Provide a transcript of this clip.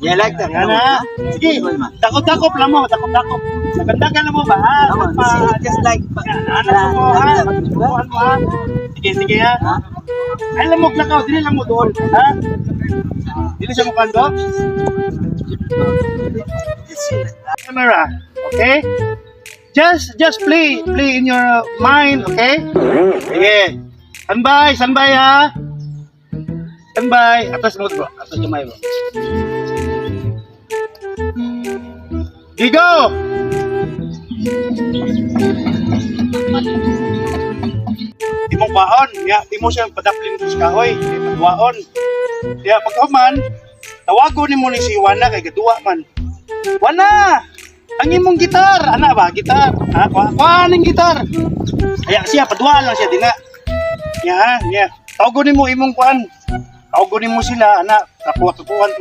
Yeah, like that. Yan ha. Sige, dakop-dakop lang mo, dakop-dakop. Dagandagan lang mo ba ha? Come on, see, just like Yan, anak mo ha. Buhan mo ha. Sige, sige ha. Ha? Ay lang mo lakaw, dili lang mo doon, ha? Dili siya mo kando? Camera, okay? Just play in your mind, okay? Sige. Standby, standby ha. Standby. Atas mo bro, atas kamay bro. Gigo! Di mo kwaon, ya, di mo siya padaplin sa kahoy, di pagwaon. Ya, pagkahuman, tawagon nimo ni si Wana kay gaduwa man. Wana! Ang imong gitar, ana ba gitar? Ha, kuha, kuha ning gitar. Aya siya paduwa lang siya dinga. Ya, ha, ya. Tawagon nimo imong kuan. Tawagon nimo sila ana, kakuha kakuhan.